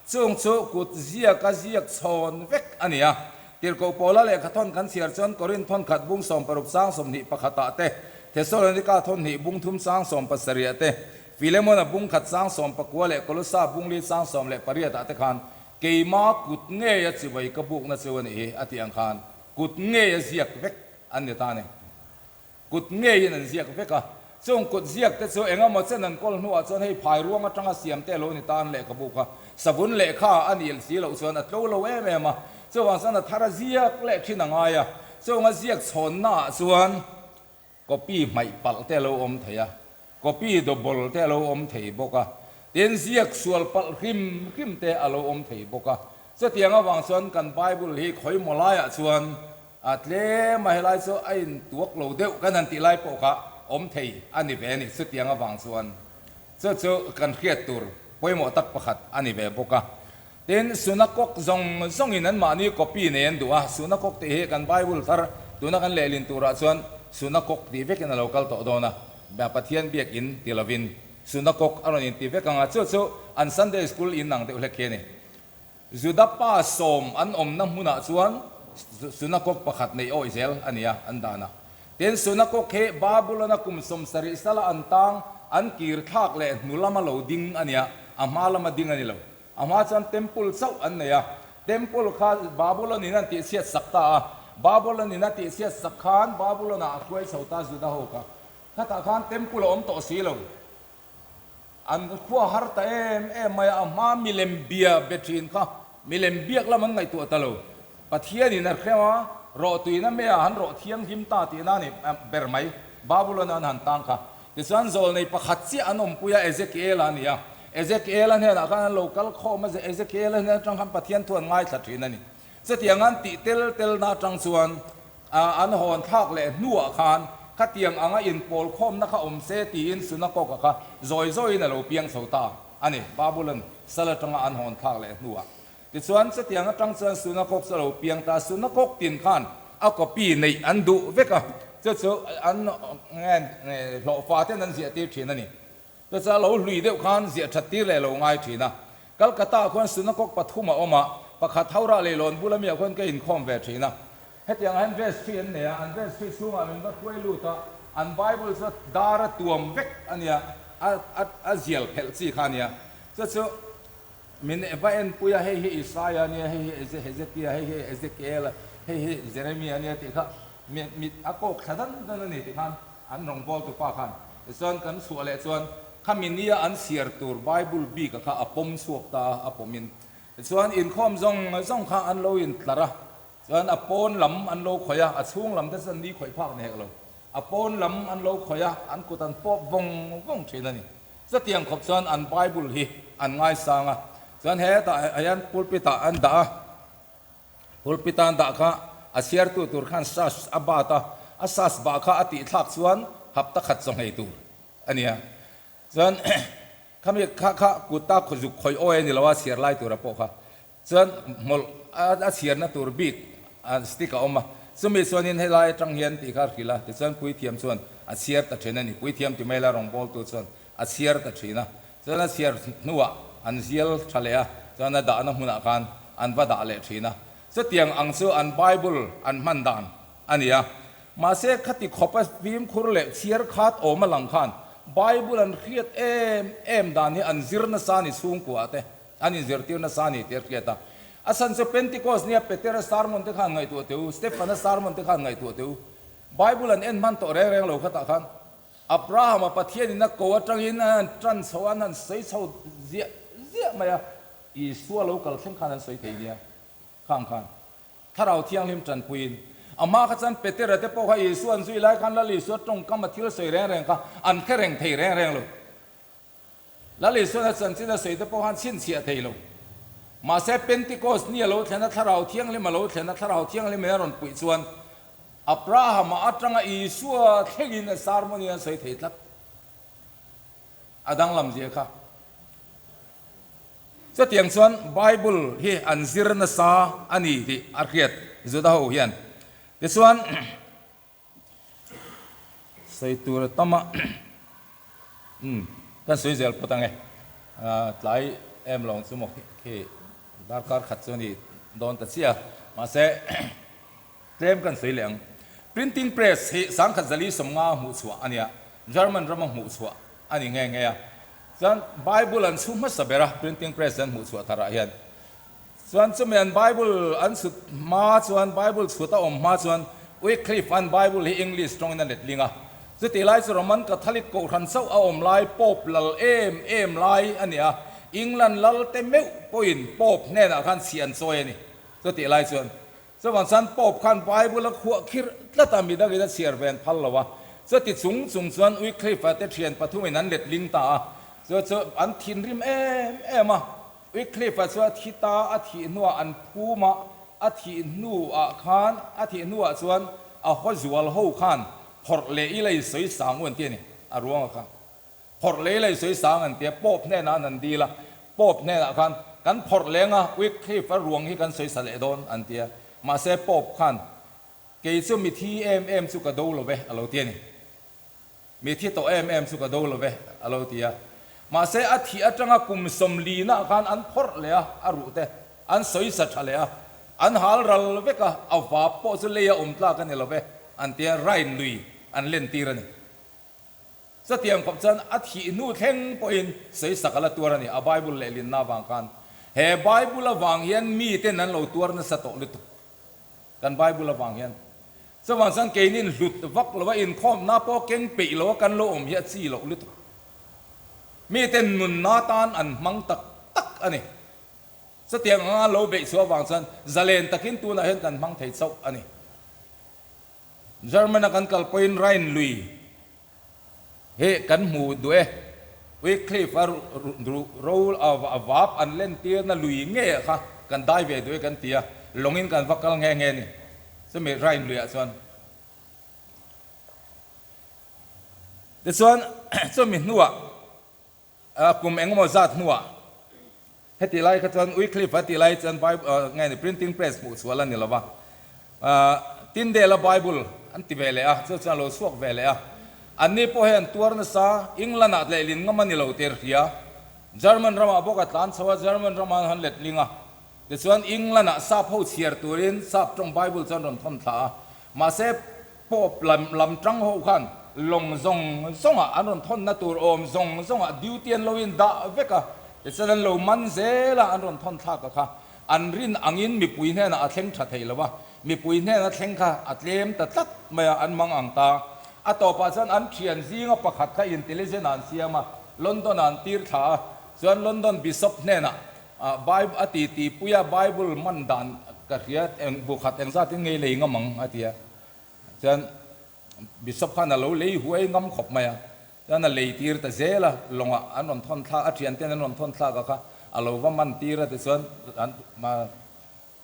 Chung chu kut ziak a ziak chhawn vek a ni a. Tirhkoh Paula lehkha thawn kan chhiar chuan Korinth thawn khat bung 60 chang 21 ah te, Thesalonika thawn hnih bung thum chang 70 ah te, Filemona bung khat chang 19 leh Kolosa bung li chang 18 ah te khan Keima kut ngei a chibai ka bukna chu a nih hi a tih ang khan kut ngei a ziak vek an ni ta a ni. Kut ngeiin an ziak vek a, chung kut ziak te chu eng emaw chen an kawl hnuah chuan hei phai ruang atanga siam te lo ni ta an lehkhabu kha savun lehkha a nih si loh chuan a tlo lo em em a, chuvang chuan a thar a ziak leh thin a ngai a, chung a ziak chhawnna ah chuan copy hmaih palh te a lo awm thei a, copy double te a lo awm thei bawk a, tin ziak sual palh hrim hrim te a lo awm thei bawk a, chutiang avang chuan kan Bible hi khawimaw laiah chuan A tlem a, helai chu a intuak lo deuh kan han tih lai pawh kha awm thei a ni ve a ni. Chutiang avang chuan chu chu kan hriat tur pawimawh tak pakhat a ni ve bawk a. Tin, Sunakok zawng zawngin anmahni copy nei an duh a, Sunakok tih hi kan Bible thar tuna kan lehlin turah chuan Sunakok tih vekin a lo kal tawh dawn a, Pathian biakin ti lovin Sunakok a rawn inti vek ang a, chu chu an Sunday School in ang deuh hlek hi a ni. Juda pa sawm an awmna hmunah chuan sunakok pakhat neih awih zel a ni a, an dan a. Tin, sunakok hi Babulona kum 70 sala an tang, an kir thlak leh hnu lama lo ding a ni a, a hma lama ding a ni lo. A hma chuan temple chauh an nei a, temple kha Babulon in an tihchhiat sak ta a, Babulon in a tihchhiat sak khan Babulon ah a hruai chho ta Juda ho kha. Khatah khan temple a awm tawh si lo. An khua har ta em em mai a, a hma milem bia be thin kha milem biak lam an ngaihtuah ta lo. Pathianin a hrem a, rawhtuina meiah han rawh thianghlim ta tihna a ni ber mai, Babulon an han tang kha. Tichuan zawlnei pakhat chiah an awmpui a, Ezekiel-a a ni a. Ezekiel-a hnenah khan an lo kal khawm a, Ezekiel-a hnen atang khan Pathian thu an ngaithla thin a ni. Chutiang an tih tel telna atang chuan an hawn thlak leh hnuah khan khatiang anga inpawl khawmna kha awm se tiin Sunakoka kha zawi zawiin a lo piang chho ta a ni, Babulon sal atanga an hawn thlak leh hnuah. Tichuan chutiang atang chuan Sunakok chu a lo piang ta, Sunakok tin khan a copy neih an duh vek a, chu chu an hlawhfa ten an ziah tir thin a ni. Chutia lo hlui deuh khan ziah that tir leh lo ngai thin a. Calcutta ah khuan sunakok pathum a awm a, pakhat Howrah leilawn bula mi ah khuan ka inkhawm ve thin a. Hetiang ah hian vestry an nei a, an vestry chhungah min va hruai lut a, an Bible chu dar a tuam vek a nia, a a a zial phelh chi kha a nia. Chu chu min va enpui a, hei hi Isaiah a nia, hei hi Hezekiah, hei hi Ezekiel, hei hi Jeremiah a nia tih kha mit a kawk thla dan dan a ni tih khan an rawngbawltu pa khan tichuan kan chhuah leh chuan khami nia an chhiar tur Bible bik a kha a pawm chhuak ta a, a pawmin tichuan inkhawm zawng zawng kha an lo intlar a, chuan a pawn lam an lo khawih a, a chhung lam te chuan ni khawih phak ni hek lo, a pawn lam an lo khawih a, an kut an pawp vawng vawng thin a ni. Chutiang khawp chuan an Bible hi an ngaisang a. Chuan hetah hian pulpit ah an dah a, pulpit a an dah kha a chhiartu tur khan sas a bat a, a sas bah kha a tihthlak chuan hapta khat chaw nghei tur a nia. Chuan khami kha kha kuta zuk khawih awi a ni lo a chhiar lai tura pawh kha Chuan hmawlh a chhiarna tur bik stick a awm a, chumi chuanin helai atang hian tih kha a hrilh a, tichuan puithiam chuan a chhiar ta thin a ni. Puithiam ti mai la rawngbawltu chuan a chhiar ta thin a, chuan a chhiar hnuah an zial tha leh a, chuan a dahna hmunah khan an va dah leh thin a. Chutiang ang chu an Bible an hman dan a ni a. Mahse khati khawpa fimkhur leh chhiar khat awm a lang khan Bible an hriat em em dan hi an zir nasa a ni chhungkuah te. An inzirtir nasa a ni tih a hriat a. A chhan chu Pentecost nia Petera sermon te khan ngaihtuah teh u, Stephana sermon te khan ngaihtuah teh u. Bible an en hman tawh reng reng lo khatah khan Abrahama Pathianin a ko atangin an han tan chho a, an han sawi chho ziah ziah mai a, Isua lo kal thleng khan an sawi thei nia khang khan Thlarau Thianghlim tanpuiin. A hma kha chuan Petera te pawh kha Isua an zui lai khan Lal Isua tawngkam a thil sawi reng reng kha an hre reng thei reng reng lo. Lal Isuan a chanchin a sawi te pawh khan chhinchhiah thei lo. Mahse Pentecost ni a lo thlen a, Thlarau Thianghlim a lo thlen a, Thlarau Thianghlim in a rawn puih chuan Abrahama atanga Isua thlengin a sermon in an sawi thei tlat. A danglam zia kha. Chutiang chuan Bible hi an zir nasa a ni tih a hriat Juda ho hian. Tichuan. Sawi tur a tam a, umm kan sawi zel phawt ang e, tlai em lo ang chu maw khi darkar khat chu a ni dawn ta chiah a, mahse tlem kan sawi leh ang. Printing press hi sangkhat zali sawmnga hmuh chhuah a nia, German rama hmuh chhuah a ni nghe nghe a, chuan Bible an chhu hmasa ber a printing press an hmuh chhuah tharah hian. Chuan chumi an Bible an chhut hma chuan, Bible chhut a awm hma chuan Wycliffe an Bible hi English tawngin a letling a. Chutih lai chu Roman Catholic kohhran chauh a awm lai, Pope lal em em lai a ni a. England lal te meuh pawhin Pope hnenah khan chhi an chawi a ni. Chutih lai chuan chuvang chuan Pope khan Bible a khuah khirh tlat a, midangin a chhiar ve an phal lo a. Chuti chung chung chuan Wycliffe-a te thian pathumin an letling ta a. Chu chu an thinrim em em a. Wycliffe-a chu a thi ta, a thih hnuah an phum a, a thih hnuah khan, a thih hnuah chuan a haw zual ho khan phawrh leh ila i sawi sang u an ti a ni, a ruanga kha. Phawrh leh ila i sawi sang an ti a, Pope hnenah an han dil a, Pope hnenah khan kan phawrh leng a, Wycliffe-a ruang hi kan sawi sa leh dawn an ti a, mahse Pope khan kei chu mi thi em em chu ka do lo ve a lo ti a ni. Mi thi tawh em em chu ka do lo ve, a lo ti a. Mahse, a thih atanga kum sawmlinah khan an phawrh leh a, a ruh te an sawi sa tha leh a, an hal ral vek a, a vap pawh chu leia awm tlak a ni lo ve, an ti a, Rhine lui an lentir a ni. Chutiang khawp chuan a thih hnu thleng pawhin sawi sak a la tuar a ni, a Bible lehlinna avang khan. He Bible avang hian miten an lo tuar nasa tawh lutuk. Kan Bible avang hian. Chuvang chuan keinin hlut vak lo a, inkhawmna pawh keng peih lo a kan lo awm hi a chi loh lutuk. Miten nunna tan an hmang tak tak a ni. Chutiang anga lo beih chhuah avang chuan zalen takin tunah hian kan hmang thei chauh a ni. German-a kan kal pawhin Rhine lui hi kan hmu duh e. Wycliffe a ro a vap an lentirna lui ngei kha kan dai ve duh e kan ti a, lawngin kan va kal nghe nghe a ni. Chumi Rhine luiah chuan. Tichuan chumi hnuah kum engemaw zat hnuah heti lai kha chuan Wycliffe a tih lai chuan Bible nge ni printing press hmuh chhuah la ni lo va. Tyndale-a Bible an ti ve leh a, chu chuan a lo chhuak ve leh a. Anni pawh hian tuar nasa England-ah lehlin ngam a ni lo tih a hria. German ramah bawk a tlan chho a, German ramah an han letling a. Tichuan England-ah sap ho chhiar turin sap tawng Bible chuan rawn thawn thla a. Mahse Pope lam lam tang ho khan lawng zawng zawngah an rawn thawnna tur awm zawng zawngah duty an lo indah vek a, tichuan an lo man zel a, an rawn thawn thlak a kha. An rin angin mipui hnenah a thleng tha thei lo a, mipui hnena thleng kha a tlem ta tlat mai a, an mang ang ta. A tawpah chuan an thian zinga pakhat kha intelligent ah an siam a, London ah an tir thla a, chuan London Bishop hnenah Bible a ti ti pui a, Bible man dan ka hria eng bu khat engzatin ngei lei ngam ang a ti a, chuan Bishop khan a lo lei huai ngam khawp mai a, chuan a lei tir ta zel a, lawngah an rawn thawn thlak, a thianten an rawn thawn thlak a kha. A lo va man tir a tichuan an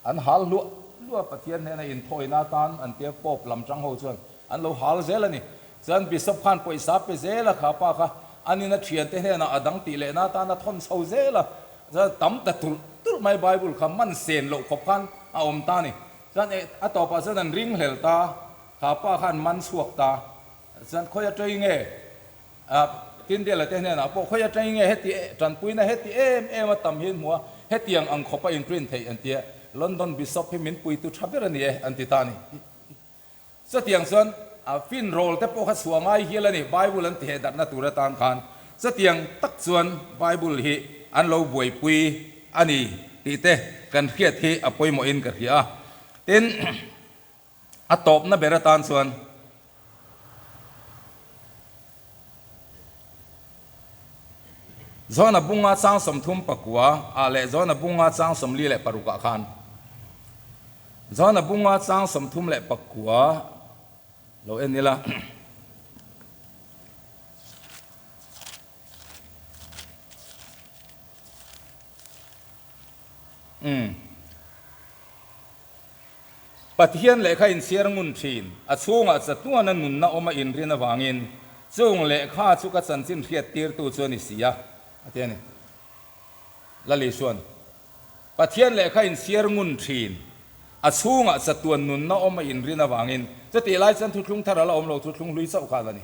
an hal hluah hluah Pathian hnena inthawina atan an tia Pope lam tang ho chuan an lo hal zel a ni. Chuan Bishop khan pawisa pe zel a kha pa kha an ina thiante hnenah a dang tih lehna atan a thawn chho zel a, chuan tam ta tulh tulh mai Bible kha man sen loh khawp khan a awm ta a ni. Chuan a tawpah chuan an ringhlel ta, kha pa khan man chhuak ta. Chuan khawi atang nge Tindela te hnenah pawh khawi atang nge heti tanpuina heti em em a tam hi an hmu a, hetiang ang khawpa in print theih an ti a, London Bishop hi min puitu tha ber a ni e an ti ta a ni. Chutiang chuan fin rawl te pawh kha chhuah ngai hial a ni, Bible an tiheh darhna tur atan khan. Chutiang tak chuan Bible hi an lo buaipui a ni tih te kan hriat hi a pawimawhin ka hria a. Tin, a tawpna ber atan chuan Johana bunga chang 39 ah leh Johana bunga chang 46 ah khan Johana bunga chang 39 lo en ila. Umm. Pathian lehkha inchhiar ngun thin, a chhungah chatuana nunna awm a inrin avangin chung lehkha chu ka chanchin hriattirtu chu a ni si a, a ti a ni. Lali chuan, Pathian lehkha inchhiar ngun thin, a chhungah chatuan nunna awm a inrin avangin, chutih lai chuan thuthlung thar a la awm lo, thuthlung hlui chauh kha a la ni.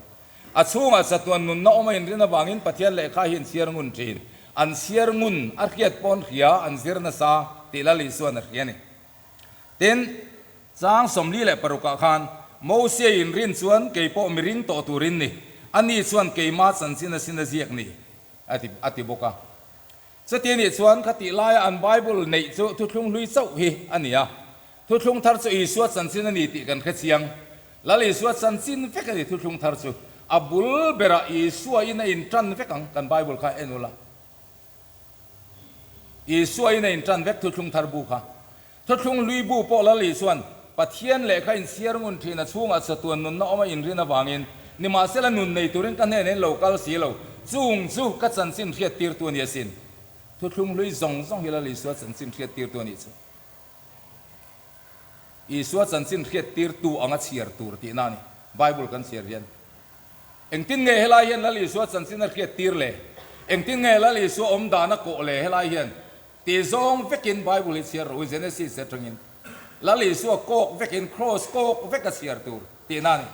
A chhungah chatuan nunna awm a inrin avangin Pathian lehkha hi inchhiar ngun thin. An chhiar ngun, a hriat pawn hria, an zir nasa tih Lali chuan a hria a ni. Tin, chang 46 ah khan, Mosia inrin chuan kei pawh mi ring tawh turin ni, ani chuan keima chanchin a sin a ziak ni, a ti a ti bawk a. Chuti anih chuan khatih laia an Bible neih chu thuthlung hlui chauh hi a ni a. Thuthlung thar chu Isua chanchin a ni tih kan hre chiang. Lal Isua chanchin vek a ni thuthlung thar chu. A bul berah Isua in a intan vek ang kan Bible kha en ula. Isua in a intan vek thuthlung thar bu kha. Thuthlung hlui bu pawh Lal Isuan Pathian lehkha inchhiar ngun thin a chhungah chatuan nunna awm a inrin avangin nimahsela nun nei turin ka hnenah in lo kal si lo. Chung chu ka chanchin hriattirtu a ni asin. Thuthlung hlui zawng zawng hi Lal Isua chanchin hriattirtu a nih chu. Isua chanchin hriattirtu anga chhiar tur tihna a ni, Bible kan chhiar hian. Engtin nge helai hian Lal Isua chanchin a hriattir le? Engtin nge Lal Isua awm dan a kawh le helai hian? Tih zawng vekin Bible hi chhiar rawh u, Genesis atangin. Lal Isua kawk vekin, Cross kawk vek a chhiar tur tihna a ni.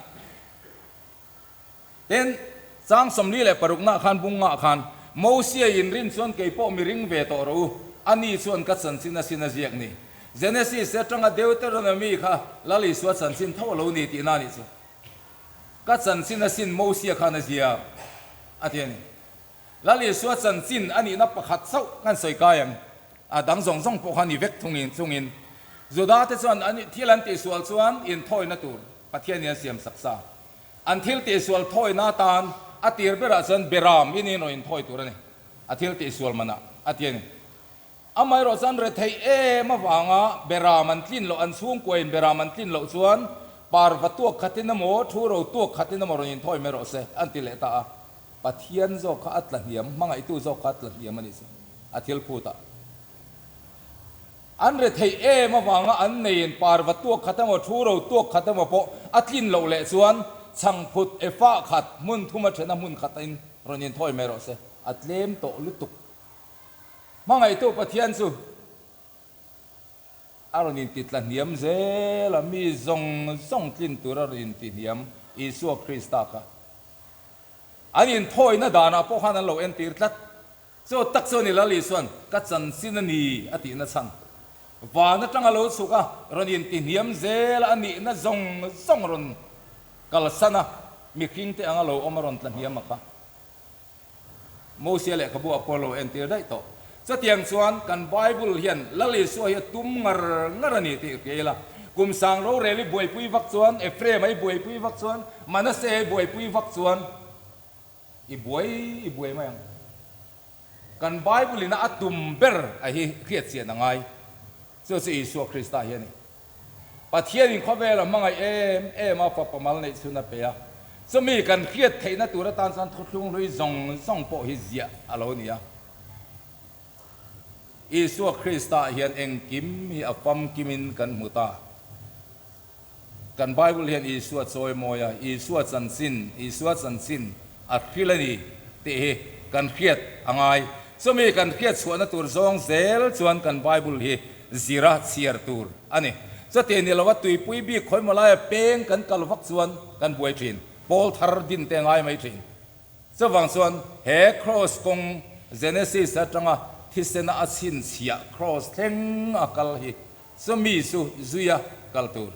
Tin, chang 46 nah khan bung ngah khan, Mosia inrin chuan kei pawh mi ring ve tawh rawh u, ani chuan ka chanchin a sin a ziak ni. Genesis atanga Deuteronomy kha Lal Isua chanchin tho a lo ni tihna a nih chu. Ka chanchin a sin Mosia khan a ziak a ti a ni. Lal Isua chanchin a nihna pakhat chauh kan sawi kai ang, a dang zawng zawng pawh kha ni vek thungin chungin Juda te chuan an thil an tihsual chuan inthawina tur Pathianin a siam sak sa. An thil tihsual thawina atan a tir berah chuan Beram in in rawn inthawi tur a ni, a thil tihsual manah a ti a ni. Amaherawh chuan retheih em avanga Beram an tlin loh, an chhungkuain Beram an tlin loh chuan parva tuak khatin emaw, thu ro tuak khatin emaw rawn inthawi mai rawh se, an ti leh ta a. Pathian zawk kha a tla hniam, hmangaihtu zawk kha a tla hniam a nih chu, a thil phutah. An retheih em avanga an neiin parva tuak khat emaw, thu ro tuak khat emaw pawh a tlin loh leh chuan chhangphut efah khat hmun thuma thena hmun khatin rawn inthawi mai rawh se, a tlem tawh lutuk. Hmangaihtu Pathian chu a rawn intitla hniam zel a, mi zawng zawng tlin tur a rawn intihniam Isua Krista kha an inthawina danah pawh khan an lo entir tlat. Chu tak chuan i Lal Isuan ka chanchin a ni a tihna chhan van atanga lo chhuk a, rawn intihniam zel a nihna zawng zawng rawn kalsan a, mihring te anga lo awm a rawn tlahniam a kha. Mosia lehkhabu ah pawh lo entir daih tawh. Chutiang chuan kan Bible hian Lal Isua hi a tum ngar ngar a ni tih hria ila. Kum sang rorel i buaipui vak chuan, Ephraim a i buaipui vak chuan, Manasseh a i buaipui vak chuan, I buai i buai mai ang. Kan Bible ina a tum ber a hi hriat chian a ngai. Chu chu Isua Krista hi a ni. Pathianin khawvel a hmangaih em em a, fapa mal neih chhun a pe a. Chumi kan hriat theihna tur atan chuan thuthlung hlui zawng zawng pawh hi ziah a lo ni a. Isua Krista hian engkim hi a famkimin kan hmu ta. Kan Bible hian Isua chawimawi a, Isua chanchin, Isua chanchin a hril a ni tih hi kan hriat a ngai. Chumi kan hriat chhuahna tur zawng zel chuan kan Bible hi zira chhiar tur a ni. Chuti ni lova tuipui bik khawimaw laia peng kan kal vak chuan kan buai thin, pawl thar din te a ngai mai thin. Chuvang chuan he Kraws kawng Genesis atanga thisena a chhinchhiah Kraws thleng a kal hi chumi chu zuia kal tur.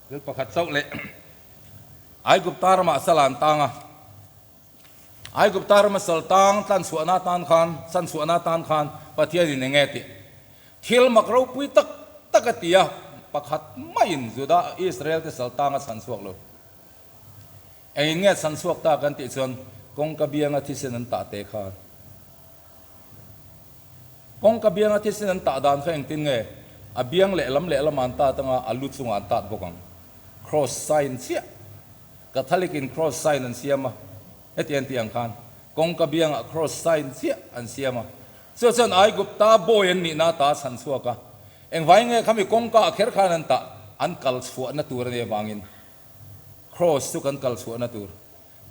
Thil pakhat chauh leh Aigupta ramah sal an tang a, Aigupta rama sal tang tlanchhuahna atan khan, chanchhuahna atan khan Pathianin eng nge tih? Thil mak ropui tak tak a ti a, pakhat maiin Juda Israel te sal tang a chhanchhuak lo. Engin nge chhan chhuak ta kan tih chuan kawngka bianga thisen an tah te khan kawngka bianga thisen an tah dan kha engtin nge a biang lehlam lehlam an tat anga a lu chungah an tat bawk ang. Cross sign chiah Catholic in cross sign an siam a heti an tih ang khan kawngka biangah cross sign chiah an siam a chu chuan Aigupta bawi an nihna ta a chhan chhuak a engvai nge khami kawngka ah kher khan an tah an kal chhuahna tur a nih avangin Kraws chu kan kal chhuahna tur,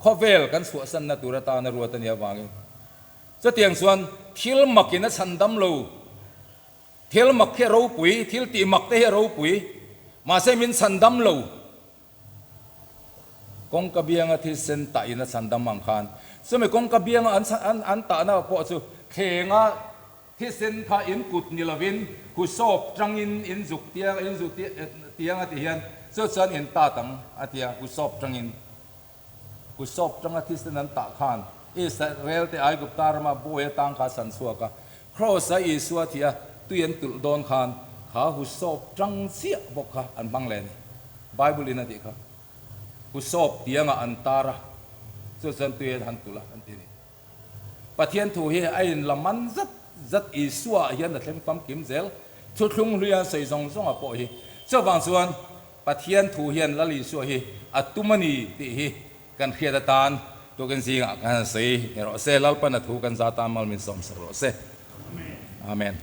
khawvel kan chhuahsanna tur atana ruat a nih avangin chutiang chuan thil makin a chhan dam lo. Thil mak hi a ropui, thil tih mak te hi a ropui, mahse min chhan dam lo. Kawngka bianga thil sen tahin a chhan dam ang khan chumi kawngka bianga an tahna pawh chu thlenga Thisen kha in kut ni lovin husawp tangin in zuk tiang in zu tiang a ti hian chu chuan in tat ang a ti a, husawp tangin. Husawp tanga thisen an tah khan Israel te Aigupta rama bawi atang kha a san chhuak a, Kraws a Isua thih a tui an tulh dawn khan kha husawp tang chiah bawk kha an hmang leh a ni. Bible in a tih kha. Husawp tiangah an tar a, chu chuan tui an han tulh a an ti a ni. Pathian thu hi a inla man zat zat Isua ah hian a thleng famkim zel, thuthlung hlui an sawi zawng zawng ah pawh hi. Chuvang chuan Pathian thu hian Lal Isua hi a tum a ni tih hi kan hriat atan tukin zingah kan han sawi ni rawh se. Lalpan a thu kan za tan mal min sawmsak rawh se. Amen.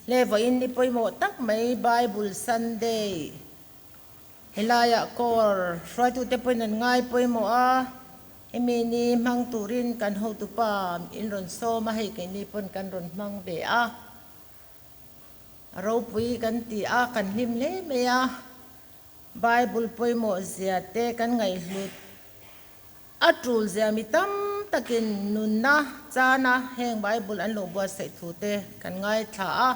Le vawiin ni pawimawh tak mai Bible Sunday helaiah Corps hruaitute pawhin an ngai pawimawh a, hemi ni hmang turin kan hotupa in rawn sawm a, hei keini pawn kan rawn hmang ve a, a ropui kan ti a, kan hlim hle mai a, Bible pawimawh zia te kan ngaihhlut. A tul zia mi tam takin nunna chana heng Bible an lo buatsaih thu te kan ngaithla a,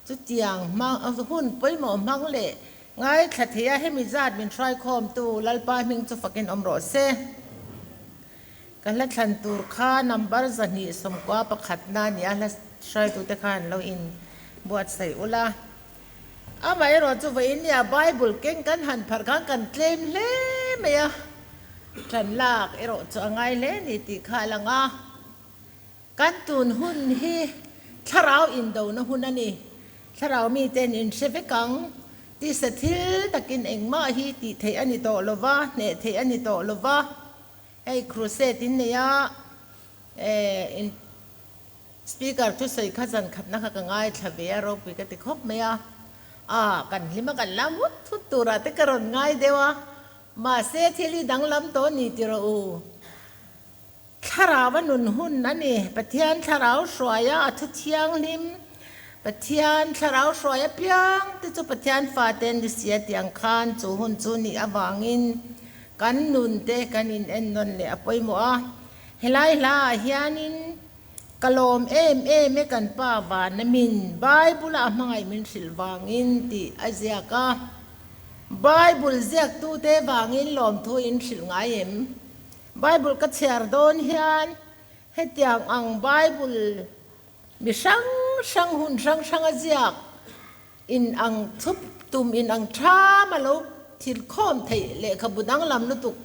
chutiang hmang hun pawimawh hmang leh ngaithla thei a hemi zat min hruaikhawmtu Lalpa hming chu fakin awm rawh se. Ka hla thlan tur kha number 290 pakhatna a ni a, hla hruaitute khan lo in buatsaih ula. Amaherawh chu vawiin nia Bible keng kan han pharh khan kan tlem hle mai a, ṭan lak erawh chu a ngai hle ni tih kha a lang a. Kan tun hun hi thlarau indona hun a ni. Thlarau mite'n in hre vek ang. Tisa thil takin engmah hi tih theih a ni tawh lo va, hneh theih a ni tawh lo va. Hei crusade in nei a, eh in. Speaker thusawi kha zan khatna kha ka ngaithla ve a, ropui ka ti khawp mai a. Aa, kan hlim a, kan lam hut hut turah te ka rawn ngai deuh a, mahse thil hi danglam tawh a ni ti rawh u. Thlarau a nun hun a ni, Pathian thlarau hruaia a thu thianghlim, Pathian thlarau hruai apiang te chu Pathian fate an ni si a tih ang khan chu hun chu nih avangin kan nun te kan in ennawn leh a pawimawh a. Helai hlaah hianin Ka lawm em em e kan pa vana min Bible a hmangaih min hrilh vangin tih a ziak a. Bible ziaktute vangin lawmthu in hrilh ngai em? Bible ka chhiar dawn hian hetiang ang Bible mi hrang hrang hun hrang hrang a ziak in ang thup tum in ang tham a lo thil khawm theih lehkhabu danglam lutuk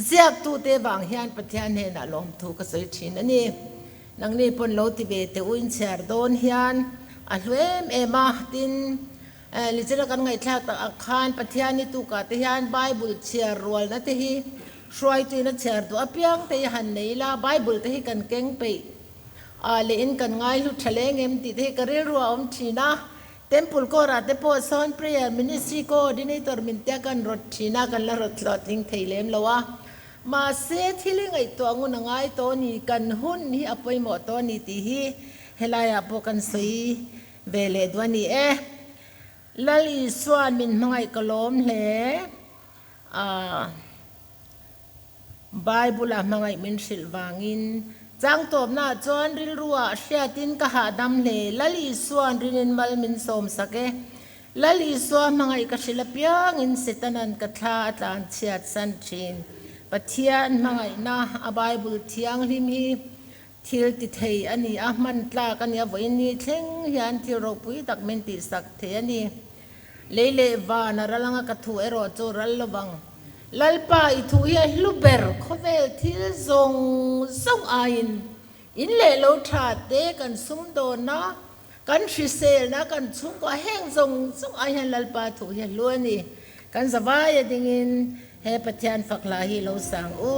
ziaktute vang hian Pathian hnenah lawmthu ka sawi thin a ni. Nangni pawn lo ti ve teh u inchhiar dawn hian a hlu em em a, tin Lichina kan ngaihthlak tak ang khan Pathian ni tukah te hian Bible chhiar rualna te hi. Hruaituin a chhiar duh apiang te hi han nei ila, Bible te hi kan keng peih ah leh in kan ngaihlu tha leng em tih te hi ka rilru a awm thin a. Temple Corps-ah te pawh sawn Prayer Ministry Coordinator min tia kan rawt thin a, kan la rawt hlawhtling thei lem lo a. Mahse, thil hi ngaihtuah ngun a ngai tawh a ni, kan hun hi a pawimawh tawh a ni tih hi helaiah pawh kan sawi ve leh duh a ni e. Lal Isua'n min hmangaih ka lawm hle a, Bible-a hmangaih min hrilh vangin chang tawpnaah chuan rilruah hriatin ka hahdam hle. Lal Isua'n rinin mal min sawmsak e. Lal Isua hmangaih ka hrilh apiangin Setana'n ka thla a tlan chhiat san thin. Pathian hmangaihna a Bible thianghlim hi Thil ti thei a ni a, hman tlak a ni a, vawiin ni thleng hian thil ropui tak min tihsak thei a ni. Lei leh van a ral anga ka thu erawh chu ral lo vang. Lalpa i thu hi a hlu ber khawvel thil zawng zawng aiin in leh lo tha te kan sumdawn a, kan hriselna, kan chhungkua heng zawng zawng ai hian Lalpa thu hi a hlu a ni. Kan zavai a dingin he Pathian fak hla hi lo sang u.